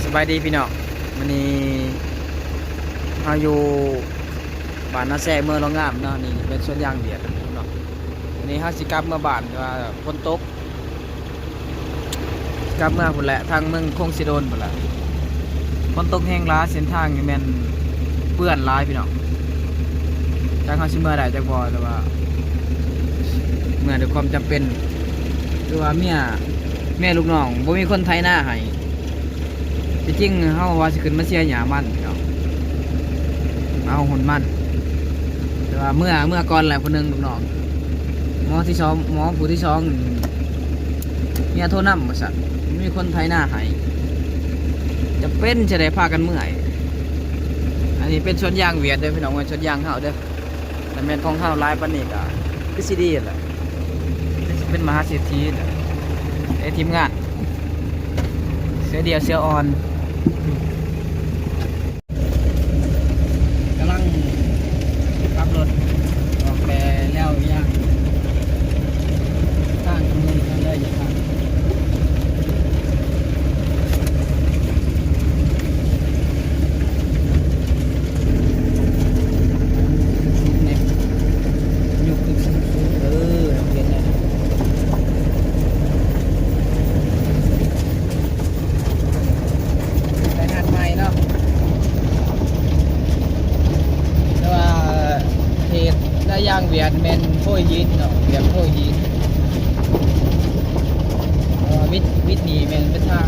ສະບາຍດີພີ່ນ້ອງ ມື້ນີ້ເຮົາຢູ່ບ້ານນາແຊ ເມືອງຫຼວງງາມເນາະ. ນີ້ເປັນສວນຢາງຫວຽດເນາະ. ມື້ນີ້ເຮົາຊິກັບເມືອບ້ານ ແຕ່ວ່າຝົນຕົກ ກັບເມືອພຸ້ນແຫຼະ ທາງເມືອງຄົງເຊໂດນພຸ້ນແຫຼະ. ຝົນຕົກແຮງຫຼາຍ ເສັ້ນທາງນີ້ແມ່ນເປື້ອນຫຼາຍພີ່ນ້ອງ. ຈັກເຮົາຊິເມືອໄດ້ຈັກບໍ່ ແຕ່ວ່າເມືອດ້ວຍຄວາມຈຳເປັນ ຄືວ່າເມຍ ເມຍລູກນ້ອງບໍ່ມີຄົນໄຖນາໃຫ້. ທີ່ຈິງເຮົາວ່າຊິຂຶ້ນມາເສຍຫຍ້າມັນພີ່ນ້ອງ ມາເອົາຫົນມັນ ແຕ່ວ່າເມືອ ເມືອກ່ອນແຫຼະຜູ້ໜຶ່ງ ລູກນ້ອງ. ໝໍທີ່ສອງ ໝໍຜູ້ທີ່ສອງ ເມຍໂທນຳວ່າຊັ້ນ ບໍ່ມີຄົນໄຖນາໃຫ້ ຈຳເປັນຈະໄດ້ພາກັນເມືອ. ອັນນີ້ເປັນສວນຢາງຫວຽດເດີພີ່ນ້ອງ ບໍ່ແມ່ນສວນຢາງເຮົາເດີ. ຖ້າແມ່ນຂອງເຮົາຫຼາຍປານນີ້ກໍຄືຊິດີແຫຼະ ຄືຊິເປັນມະຫາເສດຖີແຫຼະ. ເອີ ທີມງານເສືອດຽວເສືອອ່ອນ ກຳລັງຂັບລົດອອກແຕ່ແລ້ວຢ່າງ ທາງກຳລັງເລີຍຢູ່ທາງ ຍົກຂຶ້ນສູງໆ ເອີ ເຫັນແລ້ວ. ໄປທາດໃໝ່ເນາະ ແຕ່ວ່າເຂດນາຍາງຫວຽດແມ່ນໂພຍຫີນເນາະ ຫວຽດໂພຍຫີນ. ເອີ ວິດ ວິດນີ້ແມ່ນເປັນທາງ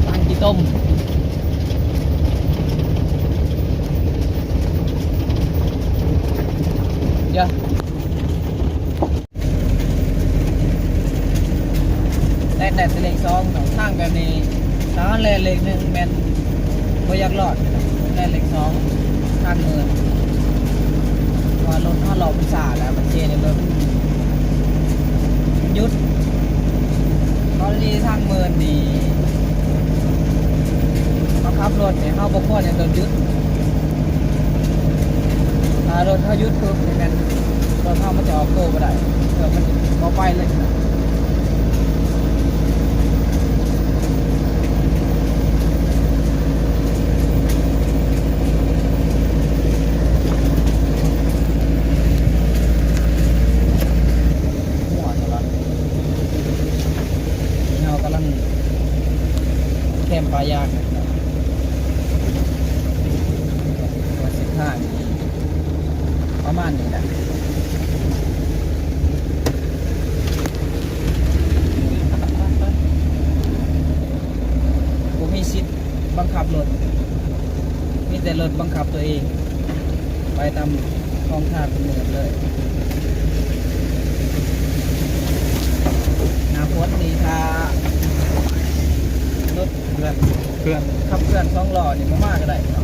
ທາງຂີ້ຕົມ. ດຽວ ແລ່ນໄດ້ແຕ່ເລກສອງເນາະ ທາງແບບນີ້ ຖ້າເຮົາແລ່ນເລກໜຶ່ງແມ່ນບໍ່ຢາກລອດ ແລ່ນເລກສອງ ທາງເມີນ ເພາະວ່າລົດເຮົາເລາະມັນຊ້າແລ້ວ ມັນເຈໃນເບິ່ງ ມັນຢຸດ. ກໍລະນີທາງເມີນນີ້ ເຮົາຂັບລົດນີ້ ເຮົາບໍ່ຄວນໃຫ້ລົດຢຸດ. ຖ້າລົດເຮົາຢຸດປຶບນີ້ແມ່ນ ລົດເຮົາມັນຈະອອກໂຕບໍ່ໄດ້ ເຄື່ອງມັນບໍ່ໄປເລີຍ. ເຮົາກຳລັງແຄມປ່າຢາງ ວ່າເສັ້ນທາງປະມານນີ້ແຫຼະ ບໍ່ມີສິດບັງຄັບລົດ ມີແຕ່ລົດບັງຄັບຕົວເອງ ໄປຕາມທ້ອງທາງເມືອງເລີຍ. ໜ້າຝົນນີ້ຖ້າລົດ ເຄື່ອນ ເຄື່ອນ ຂັບເຄື່ອນສອງລໍ້ນີ້ບໍ່ມາກໍໄດ້ເນາະ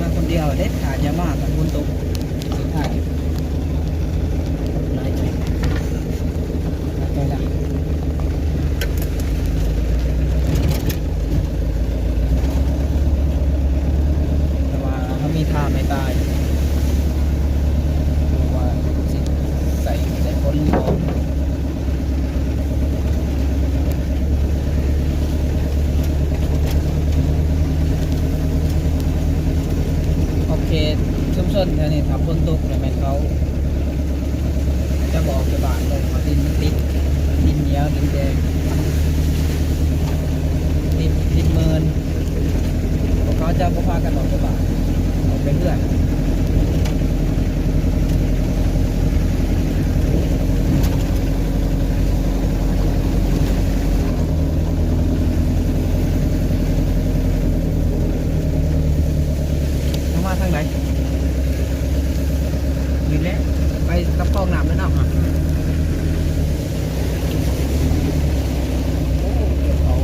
ມາຄົນດຽວເດັດຂາດຢ່າມາຕອນຝົນຕົກ ສຸດທ້າຍຫຼາຍໃຈ ຫຼາຍໃຈຫຼາຍ. ແຕ່ວ່າເຮົາມີທ່າໄມ້ຕາຍ ບໍ່ວ່າຊິໃສ່ ໃສ່ຝົນ ຫຼືບໍ່. ຂອບເຂດຊຸມຊົນແຖວນີ້ ຖ້າຝົນຕົກແລ້ວແມ່ນເຂົາຈະບໍ່ອອກຈາກບ້ານເລີຍ ເພາະວ່າດິນມັນຕິດ ດິນໜຽວ ດິນແດງ ຕິດ ຕິດເມີນ. ພວກເຂົາຈະບໍ່ພາກັນອອກຈາກບ້ານ ອອກແຕ່ເຮືອນ. ເຮົາມາທາງໃດ? ນີ້ແຫຼະ ໄປກັບຄອງນ້ຳແລ້ວເນາະ. ໂອ້ ເກີບເຂົາ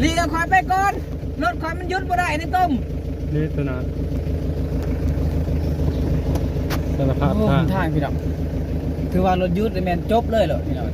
ຫຼີກໃຫ້ຂ້ອຍໄປກ່ອນ ລົດຂ້ອຍມັນຢຸດບໍ່ໄດ້ໃນຕົມ. ນີ້ຕົວໜ້າ ສາລະພາບ ໂອ້ ທາງ ທາງພີ່ນ້ອງ ຖືວ່າລົດຢຸດນີ້ແມ່ນຈົບເລີຍເນາະພີ່ນ້ອງ.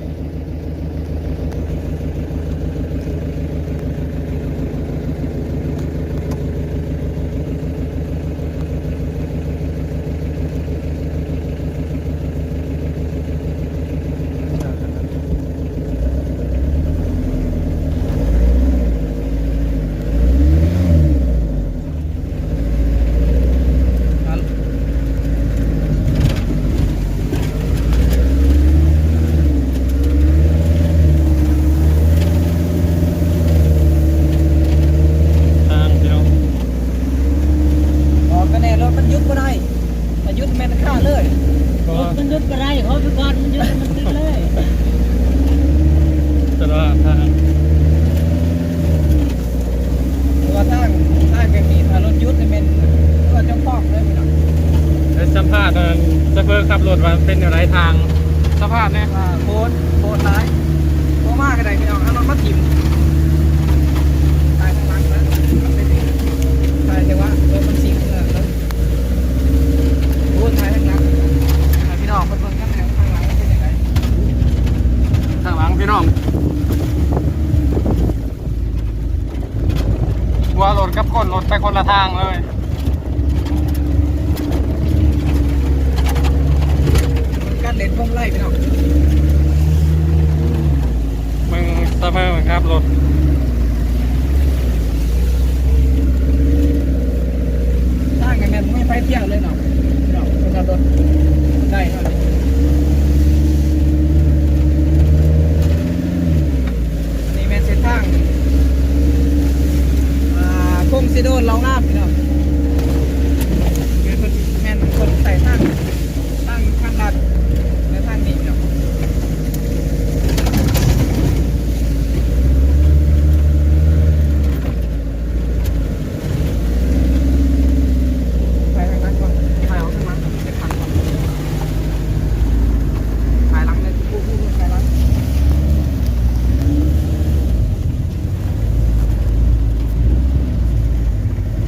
ທາງພີ່ນ້ອງ ອອກໄປແດ່ ລົດມັນຢຸດບໍ່ໄດ້ ຖ້າຢຸດແມ່ນຄາເລີຍ. ລົດມັນຢຸດບໍ່ໄດ້ ຂໍໄປກ່ອນ ມັນຢຸດມັນຕິດເລີຍ ສະຫຼະພາບທາງ. ເພາະວ່າທາງ ທາງແບບນີ້ ຖ້າລົດຢຸດນີ້ແມ່ນ ເພາະວ່າເຈົ້າຂອງເລີຍພີ່ນ້ອງ. ໄດ້ສຳພາດອັນໂຊເຟີຂັບລົດວ່າເປັນແນວໃດທາງ ສະພາບແນ່ ອ່າ ໂຄດ ໂຄດຫຼາຍ ບໍ່ມາກໍໄດ້ພີ່ນ້ອງ ເອົາລົດມາຖິ້ມ ຖ່າຍທາງຫຼັງນະ ມັນເປັນນີ້ ຖ່າຍແຕ່ວ່າລົດມັນຊິງເມືອເນາະ. ໂອ້ ຖ່າຍທາງຫຼັງໃຫ້ພີ່ນ້ອງເພິ່ນເບິ່ງນຳແດ່ ທາງຫຼັງມັນເປັນຈັ່ງໃດ ທາງຫຼັງພີ່ນ້ອງ. ວ່າລົດກັບຄົນ ລົດໄປຄົນລະທາງເລີຍ ກັນເຫຼັ້ນພວງມາໄລພີ່ນ້ອງ. ເບິ່ງຊາເຟີເບິ່ງຄັບລົດ ທາງກໍແມ່ນບໍ່ມີໄຟທ່ຽວເລີຍເນາະ ເນາະ ຄົນຂັບລົດໄດ້ເນາະ. ນີ້ແມ່ນເສັ້ນທາງ ອ່າ ກົງສີໂດນເລົ່າງາມພີ່ນ້ອງ ແມ່ນເພິ່ນ ແມ່ນເພິ່ນໃຊ້ທາງ ທາງ ທາງລັດ ແລະ ທາງນີ້ພີ່ນ້ອງ. ຖ່າຍທາງຫຼັງກ່ອນ ຖ່າຍອອກທາງຫຼັງ ເກັບຜັງກ່ອນ ຖ່າຍຫຼັງເລີຍ ຜູ້ ຜູ້ ຜູ້ ຖ່າຍຫຼັງ. ເ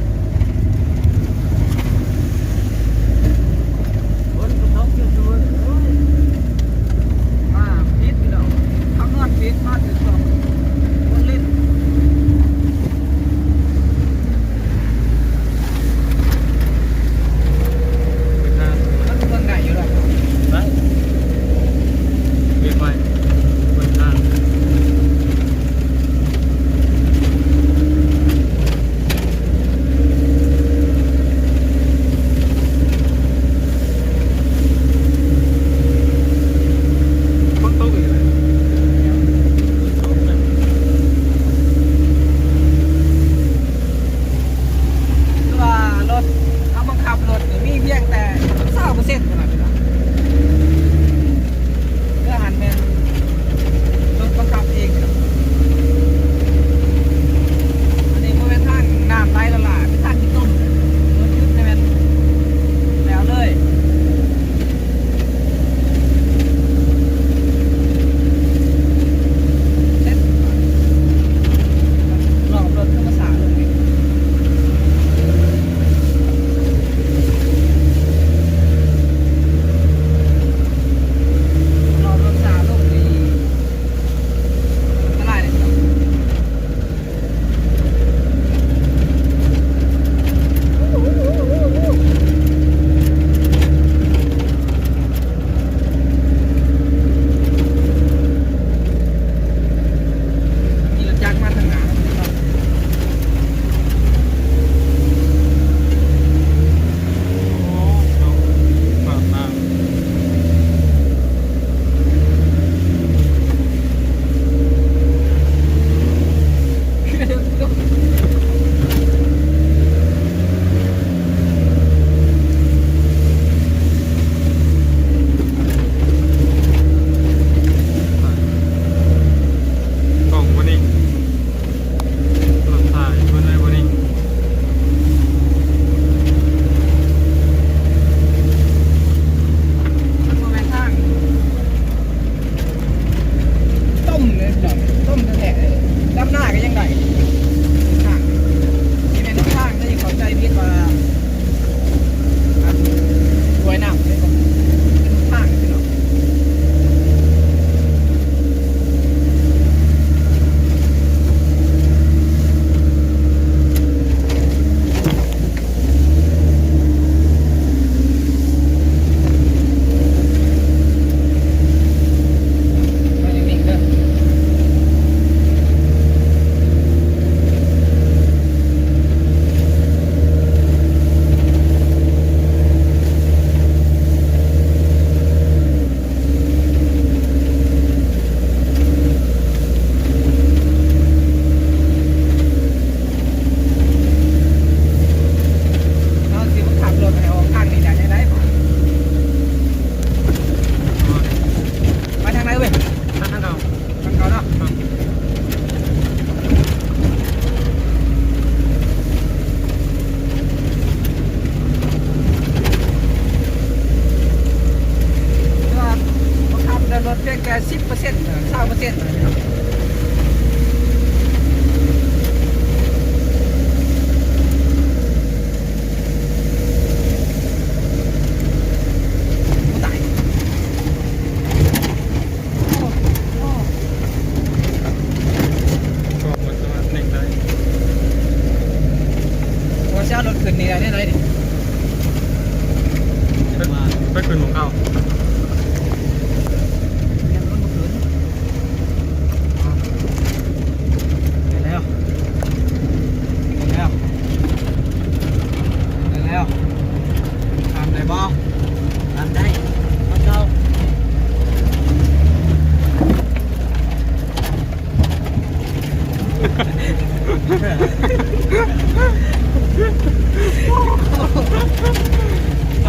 ຕ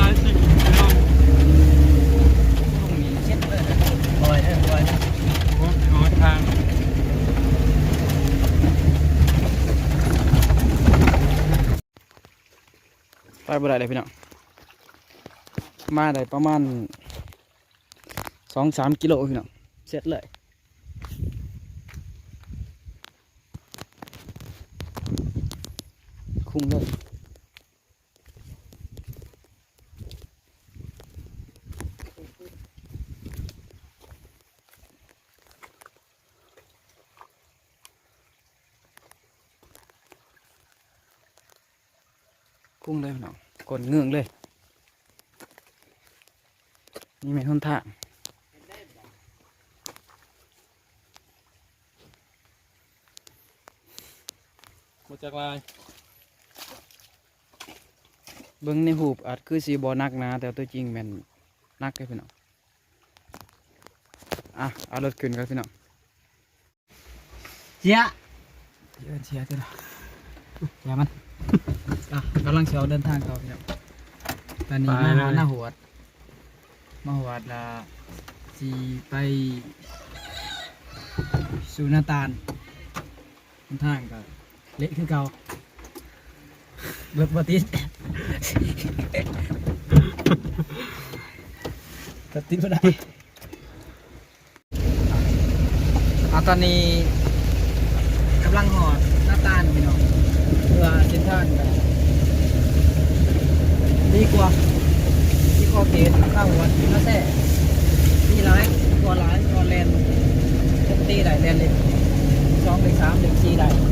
າຍຊິພີ່ນ້ອງ ເຊັດເລີຍ ປ່ອຍເດີ ປ່ອຍ ໂອ້ຍ ໂອ້ຍ ທາງ ໄປບໍ່ໄດ້ເລີຍພີ່ນ້ອງ ມາໄດ້ປະມານສອງສາມກິໂລພີ່ນ້ອງ ເຊັດເລີຍ ຄຸ້ງເລີຍ ຄຸ້ງເລີຍພີ່ນ້ອງ ກົ້ນເງືອງເລີຍ ນີ້ແມ່ນຫົນທາງ ບໍ່ຈັກຫຼາຍ ເບິ່ງໃນຮູບອາດຄືຊິບໍ່ໜັກໜາ ແຕ່ຕົວຈິງແມ່ນໜັກເດ້ພີ່ນ້ອງ. ອ່ະ ເອົາລົດຂຶ້ນກ່ອນພີ່ນ້ອງ ເຈຍ ເຈຍ ເຈຍ ເຈຍ ເຈຍມັນ ອ່ະ ກຳລັງຊິອອກເດີນທາງຕໍ່ພີ່ນ້ອງ ຕອນນີ້ມາຮອດນາຫວດ ມາຮອດລະຊິໄປສູ່ນາຕານ ຫົນທາງກໍເລະຄືເກົ່າ ລົດບໍ່ຕິດ ລົດຕິດບໍ່ໄດ້ ອ່າ ຕອນນີ້ກຳລັງຮອດນາຕານພີ່ນ້ອງ ເພື່ອເສັ້ນທາງກໍດີກວ່າ ດີກວ່າເຂດນາຫວດນາແຊ ມີຫຼາຍ ກວ່າຫຼາຍ ກວ່າແລ່ນປົກກະຕິໄດ້ ແລ່ນເລກສອງ ເລກສາມ ເລກສີ່ໄດ້.